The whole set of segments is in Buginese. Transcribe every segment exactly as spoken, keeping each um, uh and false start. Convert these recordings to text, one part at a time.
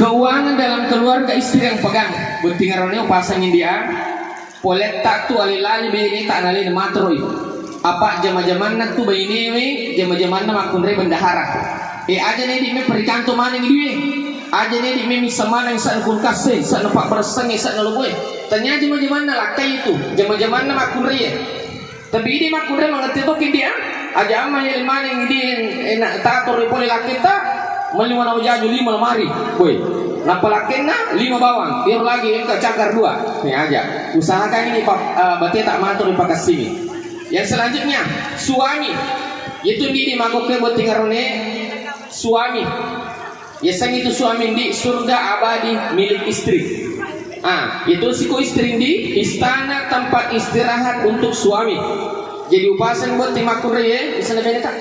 Keuangan dalam keluarga istri yang pegang. Botting arone upasang india. Poletta tu ale-ale beneta nalena materoi. Apa jama-jamanna tu bainewe, jama-jamanna makkunrai bendahara. E aja ne di me perikanto maneng due. Aja ne di me misa maneng sa kulkas e, sa pabberessangnge, sa loboe. Tanya jama-jamanna lakkai itu, jama-jamanna makkunrai e. Tapi idi makkunrai mangerti toki dia. Aja amma yali maneng idi, enak tator pole lakketta. Melli mana jaju lima lemari. Woi. Nappa lakkenna lima bawang. Iro lagi engka cakar dua. Ini aja. Usahakan ini Pak, eh, bateta matur dipakassingi. Yang selanjutnya, suami. Itu ndi di makokke botting arone suami. Yaseng itu suami ndi surga abadi milik istri. Ah, itu siku istri ndi istana tempat istirahat untuk suami. Jadi upaseng botting makkunrai e, bisa bene tak?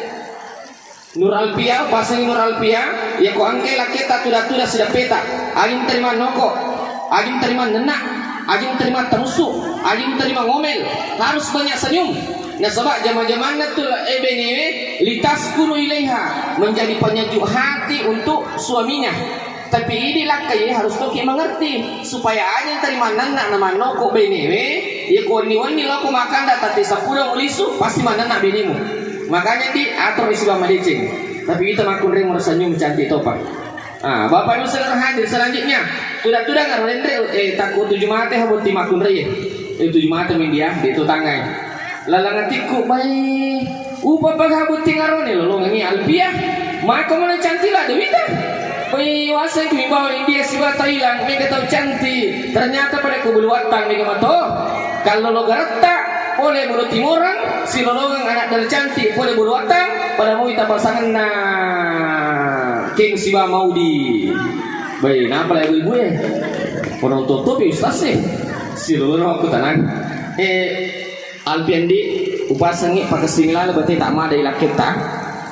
Nur Alpia, upasengi Nur Alpia, ya ko angke lakketa tuda-tuda sidappeta, ajung terima noko, ajung terima nenna, ajung terima terusu, ajung terima ngomel, harus banyak senyum. Nasaba jama-jamanna tu e benewe, litaskunu ilaiha, menjadi penyejuk hati untuk suaminya. Tapi idi lakkai harus toki mengerti supaya aja terima nenna na mannoko benewe, ya ko wenni-wenni loko makanda tatti seppulo mulisu, pasti manenna benemu. Makanya di atur isi bama deceng. Tapi kita makkunrai merasa senyum cantik topa. Ah, Bapak Ibu saudara hadir selanjutnya. Tuda-tuda ngaro lenre, eh, takut tujuh mate ha botting makkunrai. Eh, tujuh mate mendia, di itu tangai. Lalang atikku bai. Upa paga botting arone lolongengi Alpia. Maka mana cantik lah Dewita. Bai waseng ku bawa India siba Thailand, mega tau cantik. Ternyata pada ku bulu wattang mega mato. Kalau lo garatta, pole bulu timorang, si lolongeng anak dari cantik, pole bulu wattang, pada mau ita pasangenna. King siba Maudi. Bai, napa lah ibu-ibu e? Orang tua-tua pi ustaz e. Si lolong aku tenang. Eh, Alpiandi, upasengngi pakessing lalo bate tak mada ilakketta.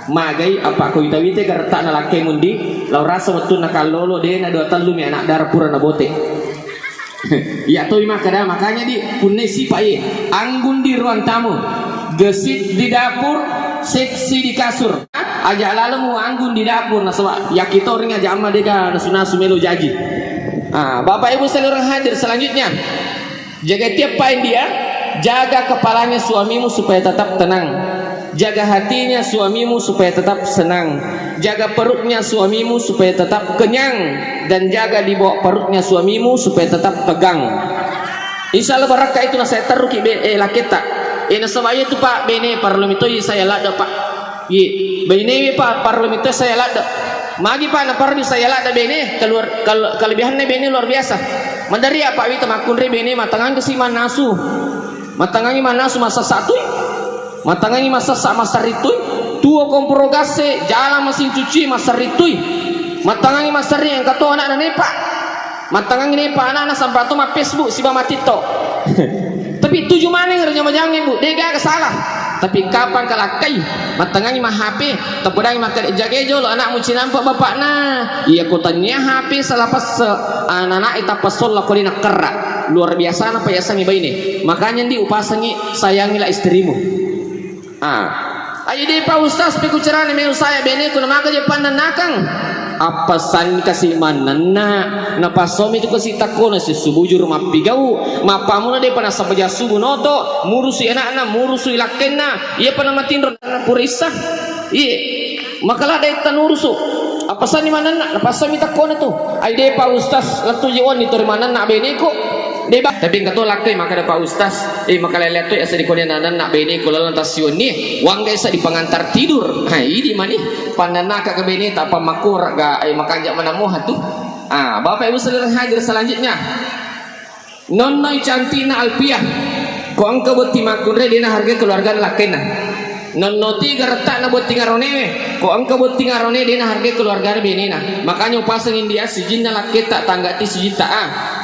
Magai apa ko wita-wita garettana lakke mundi, lao rasa wettunna kallolo de na dua tellu mi anak dara pura na bote. Iya toi makkeda, makanya di punnai sipa iye, anggun di ruang tamu, gesit di dapur, seksi di kasur. Aja lalemu anggun di dapur nasaba yakkitoring aja amma dega nasu-nasu melo jaji. Ah, Bapak Ibu saudara hadir selanjutnya. Jaga tiap poin dia, jaga kepalanya suamimu supaya tetap tenang. Jaga hatinya suamimu supaya tetap senang. Jaga perutnya suamimu supaya tetap kenyang. Dan jaga di bawah perutnya suamimu supaya tetap tegang. Insya Allah barakka itu nasaya terruki be, eh, laketta. Eh, nasaba iya tu Pak bene parlo mitoi saya ladde Pak. Ye, bainewe pa parlo mito saya ladde. Magi pa na parlo saya ladde bene, keluar kal-, kelebihannya bene luar biasa. Madari apa wita makkunrai bene matangang si mannasu. Matangangi mannasu masessa tui. Matangangi masessa masarri tui. Tuo komporo gasse, jalang mesin cuci masarri tui. Matangangi masarri engka to anakna nepa. Mattangangi nepa anakna sampa to ma Facebook siba ma TikTok. Tapi tuju maneng rejama-jamang ibu, de gaga salah. Tapi kapang kalakkai, mattangangi ma H P, tapodangi makkeda jagai jolo anakmu cinampa bapakna. Iya ko tania H P salah passe, anak-anak tappa solla ko dina kerra. Luar biasa na payasangi baine. Makanya ndi upasangi sayangilah istrimu. Ah. Ayo deh Pak Ustaz, peku carana melo saya beneku na maka je pannennakang. Appasanni kasi mannenna, napassomi tu kasi takkona sissu bujuru mappigau, mappamuna de pa nasaba ja subu noto, murusui anakna, murusui lakkenna, iya pa namatinro pura issa. Iye, maka ladde tanurusu. Appasanni mannenna, napassomi takkona tu. Ayo deh Pak Ustaz, lettu je wonni tori mannenna beneku. Deba, tapi engka to lakkai makkeda Pak Ustaz, eh, makalele to asa dikone nananna bene ko lalang tassiwenni, wangga esa di pengantar tidur. Ha, idi mani, pannanaka ke bene ta pammakora ga, eh, makanja manamoha tu. Ah, Bapak Ibu saudara hadir selanjutnya. Nonnoi cantikna Alpiah. Ko engka botting makkunrai dena harga keluarga lakkainna. Nonnoti garetta'na botting aronewe, ko engka botting arone dena hargai keluargana benena. Makanya upaseng india sijinna lakketta tanggati sijitta a,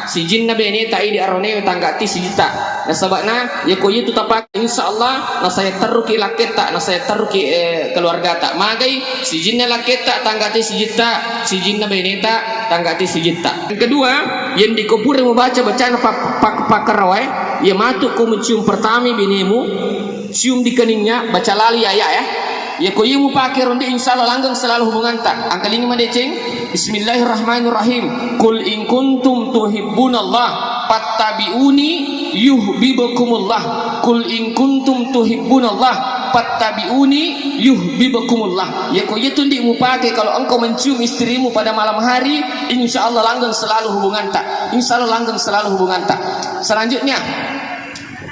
sijinna beneta idi aronewe tanggati sijitta. Nasaba'na yako yetu tapake insya Allah nasaya terruki lakketta, nasaya terruki, eh, keluargata. Magai sijinna lakketta tanggati sijitta, sijinna beneta tanggati sijitta. Yang kedua, yang dikopure mubaca bacana pak-, pak-, pakarawae, ya matu ko mencium pertama benemu, cium di keningnya, baca lali ayat ya. Ya ko iya mupake ronde insya Allah langgeng selalu hubunganta. Angkalingi madeceng. Bismillahirrahmanirrahim. Qul in kuntum tuhibbunallah fattabi'uni yuhibbukumullah. Qul in kuntum tuhibbunallah fattabi'uni yuhibbukumullah. Yako iya tu ndi mupake kalau engkau mencium istrimu pada malam hari, insya Allah langgeng selalu hubunganta. Insya Allah langgeng selalu hubunganta. Selanjutnya,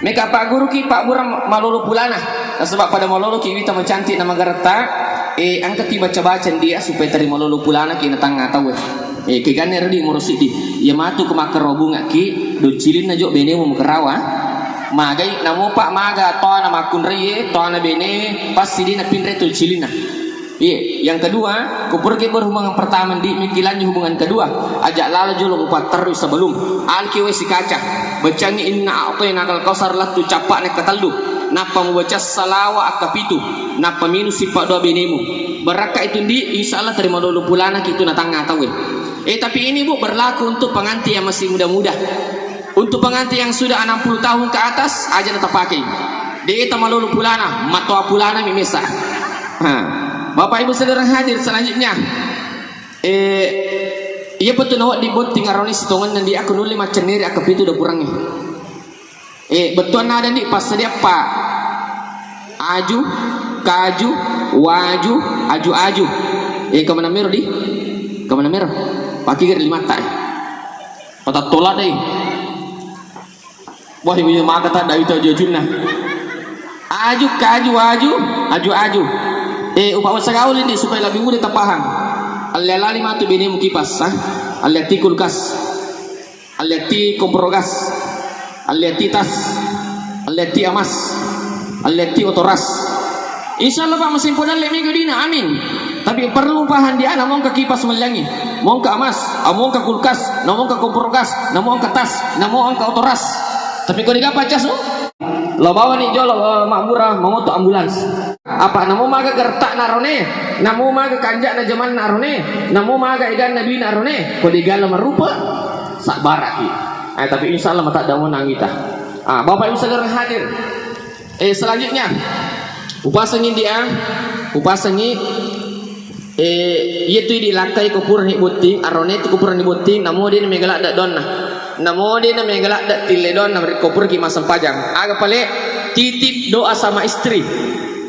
meka pagguruki pabbura malolo pulana. Nasaba pada maloloki wita macantik na magaretta, eh, engkaki baca-baca ndia supaya teri malolo pulanaki na tangnga tauwe. Eh, keganne redi moro siddi. Iya matu ko makkarobungakki, docilinna jo benemu makarawa. Magai namopa maga toana makkunraie, toana benewe, pasti dina pinre docilinna. Iya, yang kedua, kupurki berhubungan pertama ndi, mikilannya hubungan kedua. Aja lalo jolo mupatterui sebelum. Alki wae sikaca. Bacangi inna a'tainakal kausar lattu cappa'na ketellu. Nappa mubaca salawa akkapitu. Nappa minung sippa doa benemu. Barakka itu ndi, insya Allah terima dulu pulanaki itu na tangnga tauwe. Eh, tapi ini, Bu, berlaku untuk pengantin yang masih muda-muda. Untuk pengantin yang sudah enam puluh tahun ke atas, aja na tapakei. De' tamalolo pulana, matoa pulana mi mesa. Ha. Bapak Ibu saudara hadir selanjutnya. Eh, iya betul nawa di botting aroni sitongan nanti aku nuli maceniri aku pitu udah kurangi. Eh, betul ada nih pas sedia apa? Aju, kaju, waju, aju-aju. Eh, kemana mero di? Kemana mero? Pakai lima tak? Patattola deh. Wah, ibu maka tak dari tu jujurna. Aju, kaju, aju, aju, aju. Eh, upa usagaul ini supaya lebih mudah terpaham. Allalali matu bini mukipas, ha? Allati kulkas. Allati kompor gas. Allati tas. Allati amas. Allati otoras. Insya Allah, Pak, mesin podang le mega dina. Amin. Tapi perlu paham dia, namun ke kipas mellangi. Mongka amas, amongka kulkas, namongka kompor gas, namongka tas, namongka otoras. Tapi kau digapa cas, oh? Lo bawa nih jolo, eh, Makmura, mamoto ambulans. Apa namo maga gertak narone, namo maga kanjak na jaman narone, namo maga egan nabi narone, kau digala merupa, sabaraki. Eh, tapi insya Allah mata damu nangita. Ah, Bapak Ibu saudara hadir. Eh, selanjutnya, upasengi dia, upasengi Eh, iya tu idi lakkai ko purani botting, arone tu ko purani botting, namo de na mega ladde doanna. Namo de na mega ladde tille doanna, ri ko puraki massempajang. Aga pale, titip doa sama istri.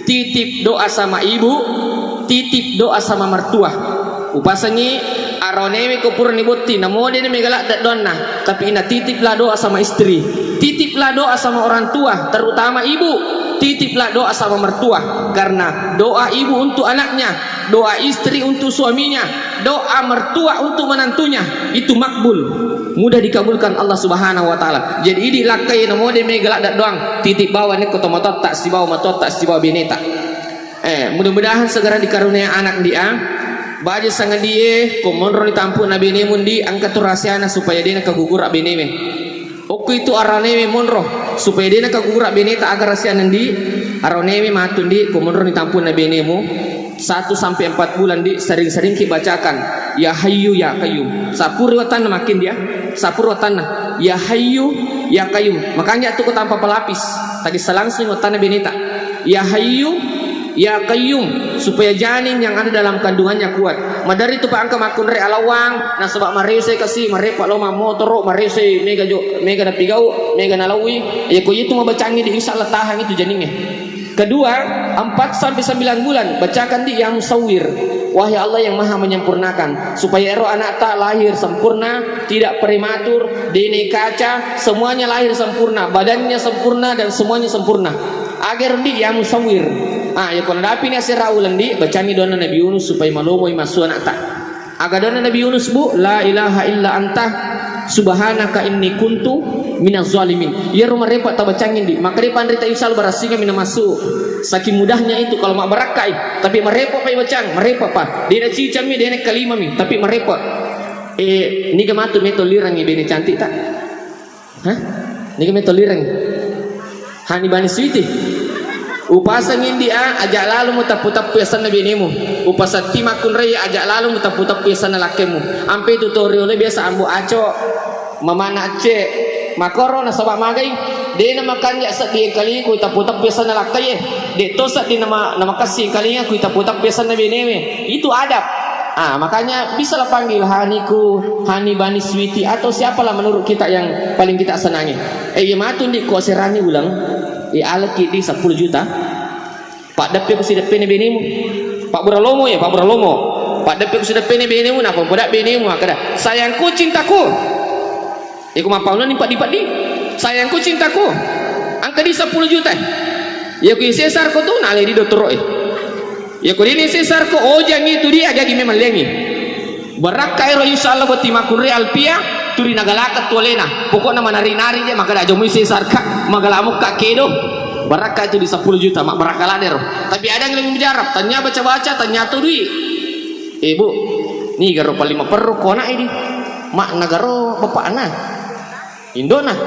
Titip doa sama ibu, titip doa sama mertua. Upasengi aronewe ko purani botting, namo de na mega ladde doanna, tapi na titiplah doa sama istri. Titiplah doa sama orang tua, terutama ibu. Titiplah doa sama mertua, karena doa ibu untuk anaknya, doa istri untuk suaminya, doa mertua untuk menantunya, itu makbul, mudah dikabulkan Allah Subhanahu wa Ta'ala. Jadi, idi lakkai namo de mega ladde doang, titip bawa nekko tomatotta sibawa matotta sibawa beneta. Eh, mudah-mudahan segera dikaruniai anak dia. Baja sangadie, ko monro ni tampu na benemu ndi, engka tu rahasiana supaya de na kagugura benewe. Okko itu aranewe monro, supaya de na kagura beneta aga rahasiana ndi, aranewe matu ndi, ko monro ni tampunna benemu, satu sampai empat bulan ndi, sering-sering ki bacakan, "Ya Hayyu Ya Qayyum." Sapuri watanna makin dia, sapuri watanna, "Ya Hayyu Ya Qayyum." Makanya tu ko tanpa pelapis, tadi selangsung watanna beneta, "Ya Hayyu Ya Qayyum," supaya janin yang ada dalam kandungannya kuat. Madari tu pa engka makkunrai alawang, nasaba maresoi kasi, marepa lo mammotoro, maresoi mega jo, mega napigau, mega nalaui. Ya ko itu mabacangi di, insya Allah tahan itu janinnya. Kedua, empat sampai sembilan bulan, bacakan di Ya Musawwir. Wahai Allah yang Maha Menyempurnakan, supaya ero anakta lahir sempurna, tidak prematur, dene kaca, semuanya lahir sempurna, badannya sempurna dan semuanya sempurna. Agar di Ya Musawwir. Ah, ya ko nadapi ni asera uleng di, bacangi doanna Nabi Yunus supaya malomoi massu anakta. Aga doanna Nabi Yunus, Bu? "La ilaha illa anta subhanaka inni kuntu minaz zalimin." Iyaro marepa tabacangi di. Maka dia panrita insya Allah barassinga mina massu. Saking mudahnya itu kalau mabbarakkai. Tapi marepa pa ibacang, marepa pa. Dena cicammi, dena kalimami, tapi marepa. Eh, niga matu meto lirangi bene cantik tak? Hah? Niga meto lireng? Hani bani suiti. Upasang indi a, aja lalo mutappu-tappu yasenna benemu. Upasatti makkunrai aja lalo mutappu-tappu yasenna lakkemu. Ampe tu to riolo biasa ambo aco, mamana acce. Makoro nasaba magai, dena makanja seddi engkalinga ku tappu-tappu yasenna lakkaie. De to seddi nama, namakassi engkalinga ku tappu-tappu yasenna benewe. Itu adab. Ah, makanya bisa lah panggil Haniku, Hani Bani Sweety, atau siapalah menurut kita yang paling kita senangi. Eh, iya matu ndi ko serangi ulang, eh, alaki di sepuluh juta. Pak deppe ku sideppene benemu. Pak Buralomo ya, Pak Buralomo. Pak deppe ku sideppene benemu, napa poda benemu, makkeda, "Sayangku, cintaku." Iko mappaunani paddi-paddi. "Sayangku, cintaku." Angka di sepuluh juta. Iya ku sesar ko tu, nalai di dottoro e. Iya ku dini sesar ko, ojang itu dia, jagi memang lengi. Barakka ero, insya Allah, boti makkunrai Alpia, turi nagalaka tu alena. Pokokna manari-nari je, maka dak jomui sesar ka, magala mukka kedo. Barakka itu di sepuluh juta, mak barakka ladero. Tapi ada yang lebih mujarab, tanya baca-baca, tanya tu dui. Eh, Bu, ni garo paling maperru ko anak ini. Mak nagaro bapakna. Indona.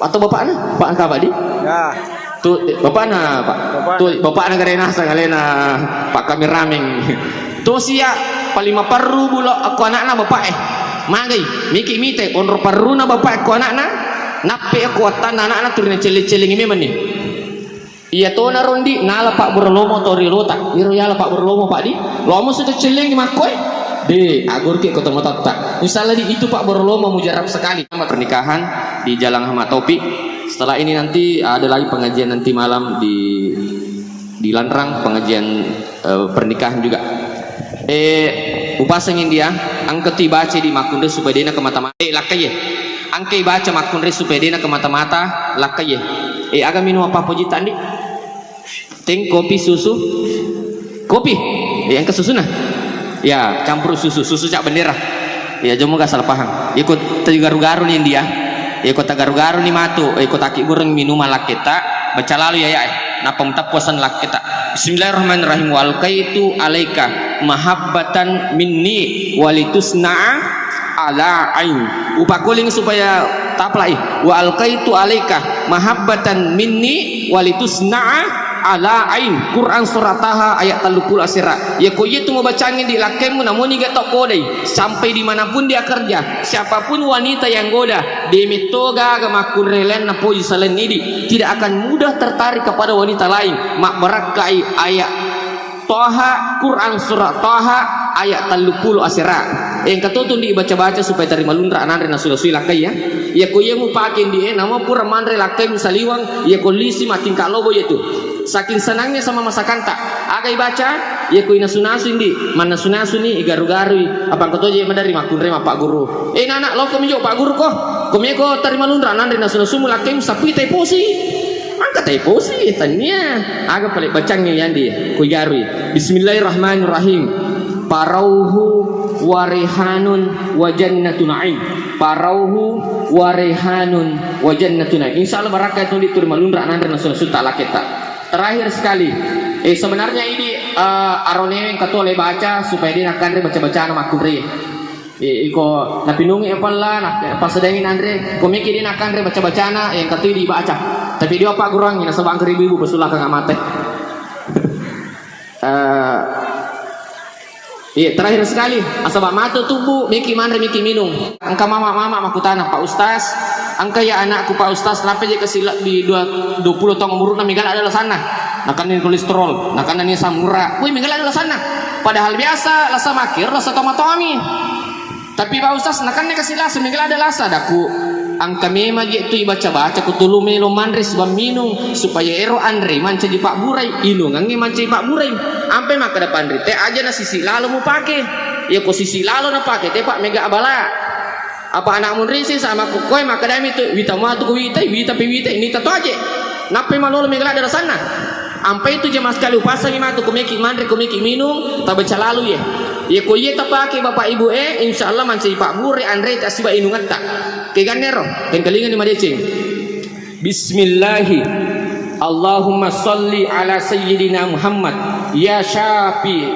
Atau bapakna? Pak Kabadi? Ya. Tu, eh, bapakna, Pak. Bapakna. Tu, bapakna gare naseng alena Pak Kamirameng. Tu sia paling maperru bulo ko anakna bapak eh. Magai, miki mite, onro perruna bapak ko anakna, nappe ko wattanna anakna turina celeng-celengi memang ni. Iya tona rondi, nala Pak Buralomo to riolota. Iro yala Pak Buralomo, Pak di. Lomo sudah celengi makkoe. De, agurki ko tomatatta. Insya Allah di itu Pak Buralomo mujarab sekali. Pernikahan di Jalan Ahmad Taufik. Setelah ini nanti ada lagi pengajian nanti malam di, di Lanrang, pengajian, eh, pernikahan juga. Eh, upaseng India, angka tu ibaca di makkunrai supaya dena kemata-mata. Eh, lakkaie. Angka ibaca makkunrai supaya dena kemata-mata, lakkaie. Eh, aga minum apa-apa jita, Andi? Teng, kopi, susu? Kopi? Eh, angka susuna? Ya, campur susu, susu cak bendera. Ya, jomo gak salah paham. Iko tagaru-garu ni India. Iko tagaru-garu ni matu. Iko taki bureng minuman lakketa. Baca lalu ya, ya. Napa mutappuasan lakketa. Bismillahirrahmanirrahim. Wa alqaitu alaika mahabbatan minni walitusna'a ala ain. Upakuling supaya taplai. Wa alqaitu alaika mahabbatan minni walitusna'a ala ain. Quran surat Taha ayat telluppulo asera. Ya ko yetu mubacangi di lakkemu namuni ga tau kodai. Sampai dimanapun dia kerja, siapapun wanita yang goda, de metto gaga makkunrailenna poji selain idi, tidak akan mudah tertarik kepada wanita lain. Mabbarakkai ayat Toha, Quran surah Toha, ayat telluppulo asera. Engka to tundi baca-baca supaya tarima lunra nanre nasu-nasui lakkai ya. Iya ko iya mupake ndi e, namo pura manre lakkai musaliwang, iya ko lisi matingka lobo iya tu. Saking senangnya sama masakanta. Aga ibaca, iya ko inasu-nasu ndi, mannasu-nasu ni, igaru-garui. Apa engka to je madari makkunre mappagguru. Eh nana, loko mi jo pagguru ko. Ko meko tarima lunra nanre nasu-nasumu lakkai musapui tai posi. Angka tai posi, tania. Aga pale bacangngi yandi, ko igarui. Bismillahirrahmanirrahim. Parauhu wa rihanun wa jannatu na'im. Parauhu wa rihanun wa jannatu na'im. Insya Allah barakka itu dituri malunra nanre nasu-nasu ta laketa. Terakhir sekali. Eh, sebenarnya ini, eh, aroneweng katole baca supaya dia nakanre baca-bacana makkunre. Eh, iko napinungi epalla, na pasedengi nanre, ko meki dia nakanre baca-bacana, eh, katui dibaca. Tapi dia apa gurangi nasaba angkeri ibu-ibu besulaka nggak mate. Eh, iya, terakhir sekali, asaba matu tubuh, miki manre, miki minung. Engka mama-mama makutana, "Pak Ustaz, engka ya anakku, Pak Ustaz, kenapa je kasi lebbi dua, dua puluh tahun umurna, mega ada lasanna. Nakanni kolesterol, nakanni asam urat. Wih, mega ada lasanna. Padahal biasa, lasa makir, lasa toma-tomi." Tapi Pak Ustaz, nakanne kasi lasa, mega ada lasa, daku. Engka memang je tu ibaca-baca, ku tulu melo manre siba minung, supaya ero anre mancaji pabburai, inungangnge mancaji pabburai. Ampe makkeda panrite, aja na sisi lalo mupake. Iya ko sisi lalo napake, tepa mega abala. Apa anak munrisi sama ku koe makkedami tu, wita matu ku witai, wita pi witai, nita to aje. Nappai malolo mega ada lasanna. Ampai tu jamaah sekali upasangi matu, kumeki manre, kumeki minung, tabaca lalu ye. Ye ko iye tapake bapak ibu e, insya Allah mancaji pabbure anre ta siba inungetta. Kegannero, tengkalinga ni madeceng. Bismillahi. Allahumma salli ala sayyidina Muhammad. Ya Syafi.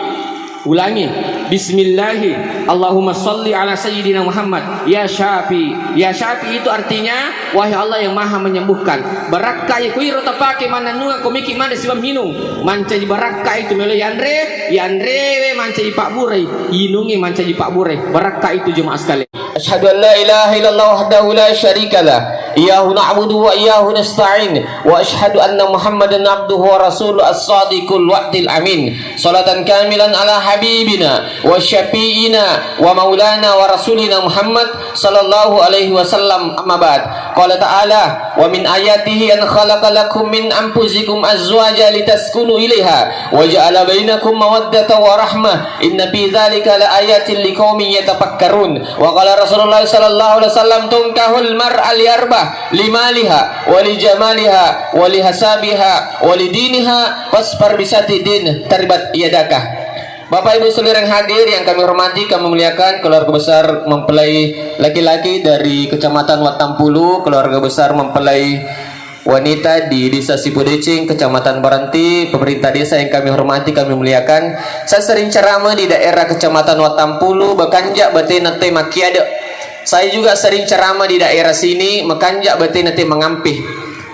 Ulangi. Bismillahi. Allahumma salli ala sayyidina Muhammad, ya Syafi. Ya Syafi itu artinya, wahai Allah yang maha menyembuhkan. Barakka iko iro tapake mannennungeng ko miki manre siba minung. Mancaji barakka itu melo yanre, yanrewe mancaji pabburai, inungi mancaji pabburai. Barakka itu jemaah sekalian. Asyhadu an la ilaha illallah wahdahu la syarikalah. Iyyahu na'budu wa iyyahu nasta'in. Wa asyhadu anna Muhammadan abduhu wa rasuluh as-sadiqul wa'dil amin. Salatan kamilan ala habibina wa syafi'ina wa maulana wa rasulina Muhammad sallallahu alaihi wasallam, amma ba'd. Qala ta'ala, "Wa min ayatihi an khalaqa lakum min anfusikum azwaja litaskunu ilaiha wa ja'ala bainakum mawaddata wa rahmah, inna fi dzalika la ayatin liqaumin yatafakkarun." Wa qala Rasulullah sallallahu alaihi wasallam, "Tunkahul mar'a li arba, li maliha, wa li jamaliha, wa li hasabiha, wa li diniha, fasfar bisati din, taribat yadaka." Bapak Ibu sekalian hadir yang kami hormati, kami muliakan, keluarga besar mempelai laki-laki dari Kecamatan Wattampulu, keluarga besar mempelai wanita di Desa Sipudeceng, Kecamatan Baranti, pemerintah desa yang kami hormati, kami muliakan. Saya sering ceramah di daerah Kecamatan Wattampulu, makanja batena te makkiade. Saya juga sering ceramah di daerah sini, makanja batena te mangampe.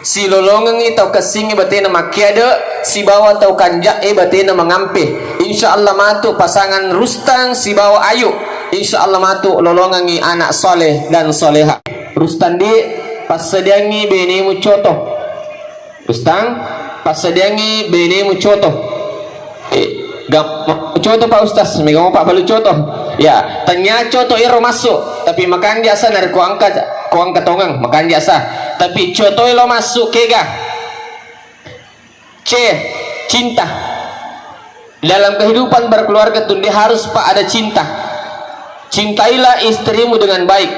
Silolongengngi tau kessingnge batena makkiade, sibawa tau kanja'e batena mangampe. Insya Allah matu pasangan Rustang sibawa Ayu. Insya Allah matu lolongengngi anak soleh dan soleha. Rustang di, passediangngi benemu coto. Rustang, passediangngi benemu coto. Eh, gam-, coto Pak Ustaz, mega mo Pak balu coto. Ya, tanya coto ero masuk, tapi makanja sa narekko angka, ko angka tongeng, makanja sa. Tapi coto elo masuk kega. C, cinta. Dalam kehidupan berkeluarga tuh dia harus, Pak, ada cinta. Cintailah istrimu dengan baik.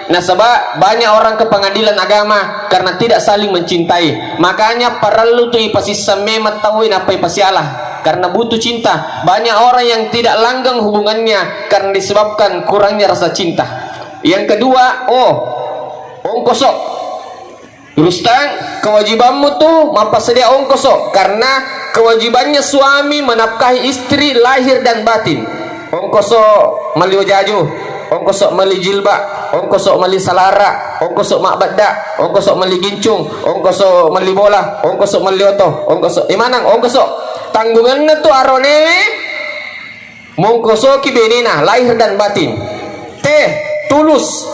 Nasaba banyak orang ke pengadilan agama karena tidak saling mencintai. Makanya parellu tu ipasisseng memang tauwe nappa ipasiala karena butuh cinta. Banyak orang yang tidak langgeng hubungannya karena disebabkan kurangnya rasa cinta. Yang kedua, oh, ongkoso. Rustang, kewajibanmu tu mappassedia ongkoso, karena kewajibannya suami menafkahi istri lahir dan batin. Ongkoso melli wajaju, ongkoso melli jilbab, ongkoso melli salara, ongkoso mabbedda, ongkoso melli gincung, ongkoso melli bola, ongkoso melli oto, ongkoso imanang, ongkoso tanggungenna tu aronewe. Mongkosoki benena lahir dan batin. Te, tulus.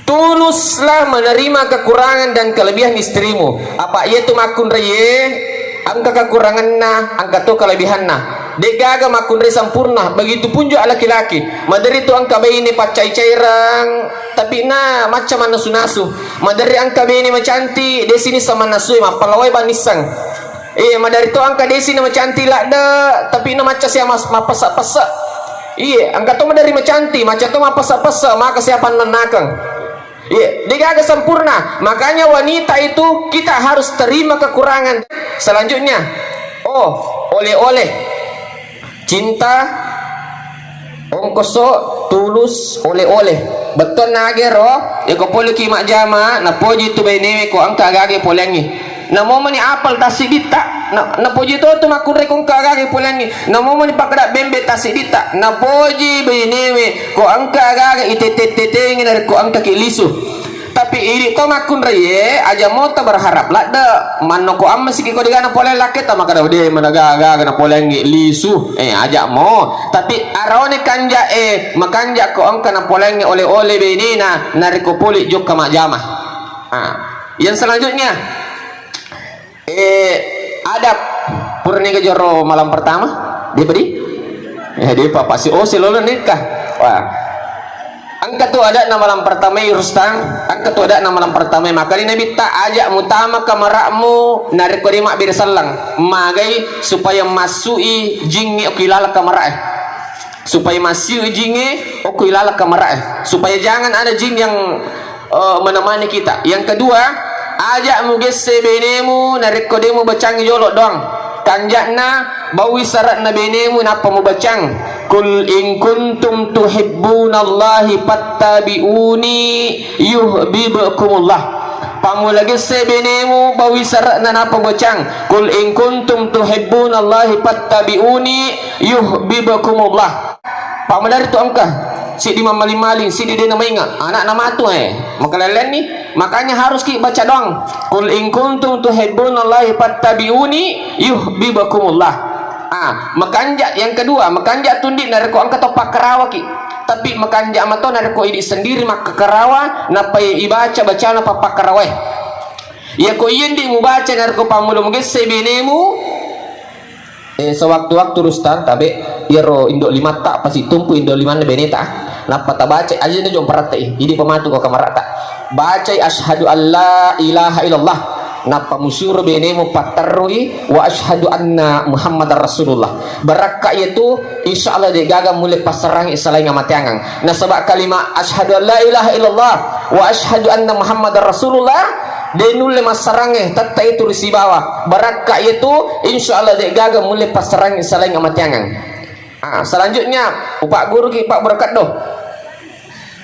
Tuluslah menerima kekurangan dan kelebihan istrimu. Apa iya tu makkunraie, engka kekuranganna, engka to kelebihanna. Degaga makkunrai sempurna, begitu pun juga laki-laki. Maderi tu engka bene paccai-caireng, tapi na macca mannasu-nasu. Maderi engka bene macanti, desini sama nasue, mappalawai banissang. Iya, madari to engka desi na macanti ladde, tapi na macca sia mas-, mappesse-pesse. Iya, engka to madari macanti, macca to mappesse-pesse, maka sia pannennakeng. Iya, degaga sempurna. Makanya wanita itu kita harus terima kekurangan. Selanjutnya, oh, oleh-oleh. Cinta, ongkoso, tulus, oleh-oleh. Bettuanna agero, iko poleki majjama, napoji tu benewe ko engka agage poleangngi. Namo mani apel tassiditta, na, napoji to tu makkunrai ko engka agage poleangngi. Namo mani pakkeda bembe tassiditta, napoji benewe ko engka agage itete-tetengi narekko engkaki lisu. Tapi idi to makkunraie, aja mo ta berharap ladde. Manno ko ammesiki ko degana pole lakketa, makkeda de managa-gaga na poleangngi lisu. Eh, aja mo. Tapi arone kanja, eh, makanja ko engka na poleangngi oleh-oleh benena, narekko pole jokka majjama. Ah, yang selanjutnya, eh, adab. Purani ke joro malam pertama, dia pedi? Eh, dia papa si, oh, si lolo nikah. Wah. Engka tu adakna malam pertama, Rustang. Engka tu adakna malam pertama. Makani Nabitta, aja mutama kamara'mu narekko de mabbere sallang. Magai supaya massu'i jingnge okko ilaleng kamara'e. Supaya massu'i jingnge okko ilaleng kamara'e. Supaya jangan ada jin yang eh, menemani kita. Yang kedua, aja mugesse benemu narekko de mubacangi jolo doang. Kanja'na, baui sara'na benemu nappa mubacang, "Qul in kuntum tuhibbunallahi fattabi'uni yuhibbukumullah." Pammula gesse benemu, baui sara'na nappa bacang, "Qul in kuntum tuhibbunallahi fattabi'uni yuhibbukumullah." Pammadari tu engka, siddi mammaling-maling, siddi de' namainga, ana'na matu, eh, makalellenni. Makanya harus ki baca doang. "Qul in kuntum tuhibbunallahi fattabi'uni yuhibbukumullah." Ah, makanja yang kedua, makanja tundi narekko engka to pakkarawaki. Tapi makanja mato narekko idi sendiri makkakarawa, nappa ibaca bacana pappakkarawai. Iyako iyendi mubaca narekko pammulo mugesse benemu, Eh, sewaktu-waktu, Rustang, tabe, iyaro indo limatta, pasi tumpu indo limanna beneta. Nappa tabaca, aja na jompa ratta i, idi pamatu ko kamarata. Bacai asyhadu alla ilaha illallah. Nappa musuro benemu patterrui wa asyhadu anna Muhammadar Rasulullah. Barakka iyatu, insyaallah de gaga mulle passarangi salaing amateangang. Nasaba kalima asyhadu alla ilaha illallah wa asyhadu anna Muhammadar Rasulullah, de nulle massarangnge, tette itu ri sibawa. Barakka iyatu, insyaallah de gaga mulle passarangngi salaing amateangang. Ah, selanjutnya, upagguruki Pak Berkat do.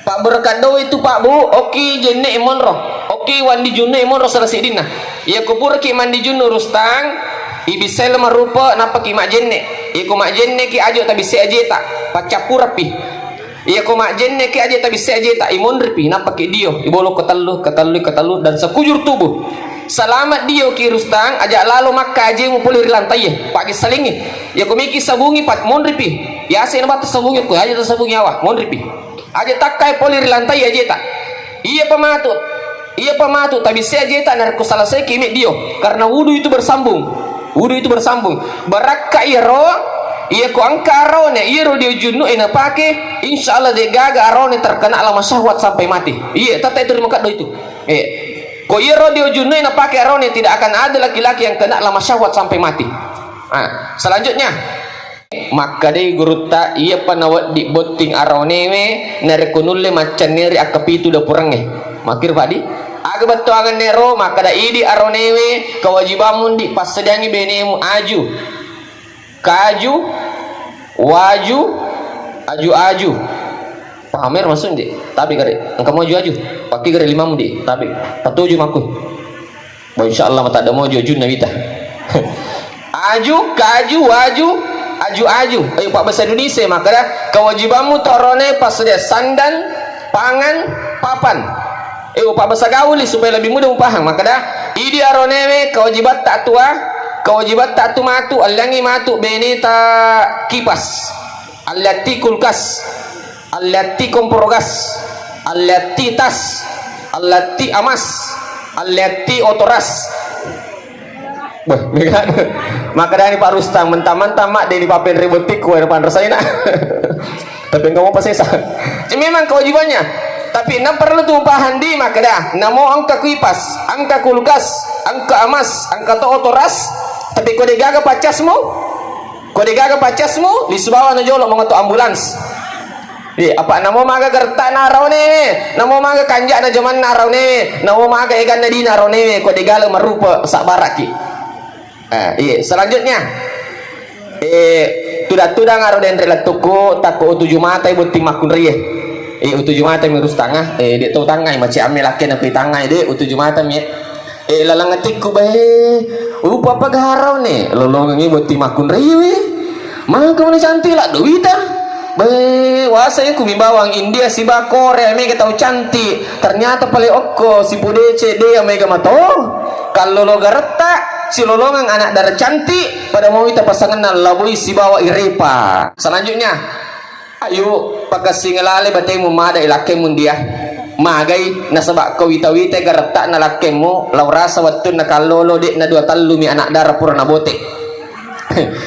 Pak Berkat do itu, Pak Bu, oki jenne monro. Oki wandi junnu monro salah sidinna. Iya ko puraki mandi junnu, Rustang, ibissai marupa nappaki majjenne. Iya ko majjenne ki ajo tabissai ajeta, paccappurappi. Iya ko majjenne ki aje tabissai ajeta, imonripi, nappaki dio, ibolokko tellu, ketellu, ketellu, dan sekujur tubuh. Selamat dio ki, Rustang, aja lalo makka ajemu pole ri lantai, pake salingi. Iya ko meki sabungi, pat monripi. Yase na batu sabungi ko, aja tasabungi awa, monripi. Aja takkai pole ri lantai ajeta. Iya pamatu, iya pamatu, tabissai ajeta narekko selesaiki me dio, karena wudu itu bersambung. Wudu itu bersambung. Barakka iyaro, iya ko engka araone, iyaro dio junnu e napake, insyaallah de gaga araone terkena lama syahwat sampai mati. Iya, tette itu ri makeddo itu. Eh, ko iyaro dio junnu e napake araone, tidak akan ada laki-laki yang kena lama syahwat sampai mati. Ah, selanjutnya, makkedai gurutta, iyapa naweddi botting araonewe, narekko nulle maccenneri akkapitu dapurengnge. Makkiro paddi? Aga bettuangenna ero, makkeda idi araonewe, kewajibammu ndi passediangi benemu aju, kaju, waju, aju-aju. Paham ero maksudna ndi? Tapi gare, engka mau aju-aju. Pakki gare limamu ndi, tapi patuju makku. Bo, insyaallah matadda mojo ajunna wita. Aju, kaju, waju, aju-aju. Ayo, Pak, bahasa Indonesia makkeda, kewajibammu to araone passedia sandan, pangan, papan. Eh, Pak, bahasa gauli supaya lebih mudah mupahang. Makkeda, idi araonewe kewajibatta tua, kewajibatta tu matu, alliangi matu beneta kipas. Allatti kulkas, allatti kompor gas, allatti tas, allatti amas, allatti otoras. Beh, mega. Makkedani Pak Rustang, mentang-mentang mak deni papenre bottikku, ada panresaina. Tapi engka mopa sesa. Memang kewajibannya. Tapi na perlu tu paham di makkeda, namo engka kipas, engka kulkas, engka amas, engka to otoras, tapi ko de gaga paccasmu, Ko de gaga paccasmu, lisu bawang na jolo mangoto ambulans. Iya, apa namo maga gertak na araonewe, namo maga kanjak na jamanna araonewe, namo maga eganna dina araonewe, ko de gaga marupa sabbaraki. Eh, iya, selanjutnya. Eh, tudang-tudang aro denre lettukku, takko utuju matai botting makkunraie. Eh, utuju matai mi Rustang, eh, de tau tangngai, mace amme lakke na kui tangngai, de, utuju matai mi. Eh, laleng atikku, bae. Upa apa garau ne? Lolongengi botting makkunraie. Mangka mani cantik la dowita. Bae, wasa ku mi bawang India siba Korea mega tau cantik. Ternyata pale okko si Pudece de mega mato. Kallolo garetta, silolongeng anak dara cantik, pada mau ita pasangenna laboi sibawa irepa. Selanjutnya, Ayu, pakessing lale batemu mada i lakkemu ndia. Magai, nasaba ko wita-wita garetta'na lakkemu, lao rasa wettunna kallolo, de'na dua tellumi anak dara pura nabote.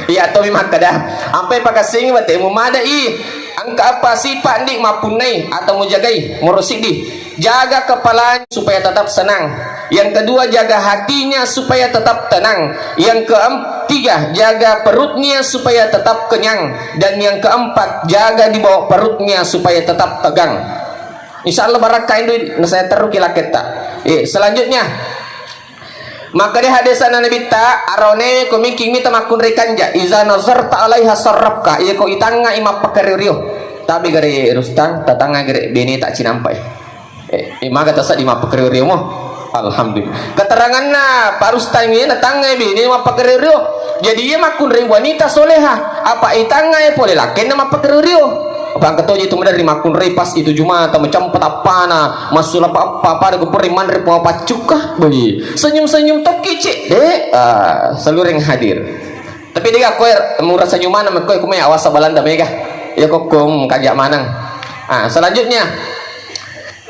Iya tomi makkeda, ampai pakessingi batemu mada i. Engka apa sipa ndi mappunnai atau mujagai, moro siddi. Jaga kepalanya supaya tetap senang. Yang kedua, jaga hatinya supaya tetap tenang. Yang ketiga, jaga perutnya supaya tetap kenyang. Dan yang keempat, jaga di bawah perutnya supaya tetap tegang. Insya Allah barakka indui, nasaya terru ki lakketta. Eh, selanjutnya, makkeda hadesana Nabitta, araonewe ko miki mita makkunrai kanja, iza nazarta alaiha sarrafka, iya ko itangngai mappakario-rio. Tapi gare Rustang, tatangnga gare beneta cinampai. Eh, eh, maga taseddi mappakario-rio mo? Alhamdulillah. Keteranganna Pak Rustang iya natangngai bene mappakario-rio. Jadi iya makkunrai wanita soleha, apa itangngai pole lakkenna mappakario-rio. Pangkatoji tu maderri makkunrai pas itu Jumata, macampa tappana, massula pappa, pada kupurri manre pua paccukka. Beli. Senyum-senyum tokki, Cek. Dek, ah, seluruh yang hadir. Tapi dek aku murasa nyumana mekko kumai awasa Balanda mega. Ya kokkom kajak manang. Ah, selanjutnya.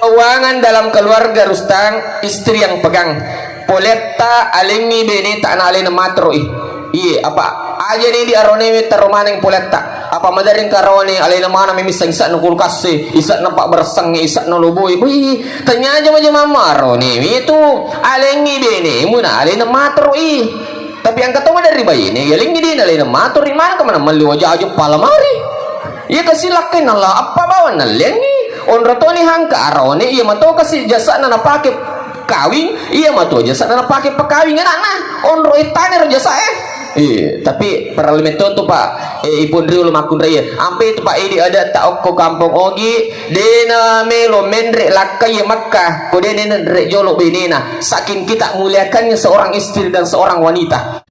Keuangan dalam keluarga Rustang, istri yang pegang. Poletta alengngi beneta na alena matroi. Iye, apa aja ni di arone we taro maneng poletta. Apa madereng karone alena mana memisseng isakna kulkas e, isakna pabberseng, isakna loboi. Bui, tanya aja maja mama arone we tu alengngi bene muna alena matroi. Tapi engka to maderri baine, yalengngi dina lena matroi mana kemana melli waja aja palamari. Iya kasi lakkai nalla appa bawang nallengngi. Onro toni hangka arone iya mato kasi jasana napake kawing, iya mato jasana napake pakawing anakna. Onro ittane ro jasa e. Iya, tapi parallu metto tu Pak, eh, ipun riolo makkunrai. Ampe itu Pak, idi ada tak okko kampung ogi, dena melo menre lakkai Makkah, ko dena nere jolo benena. Saking kita muliakannya seorang istri dan seorang wanita.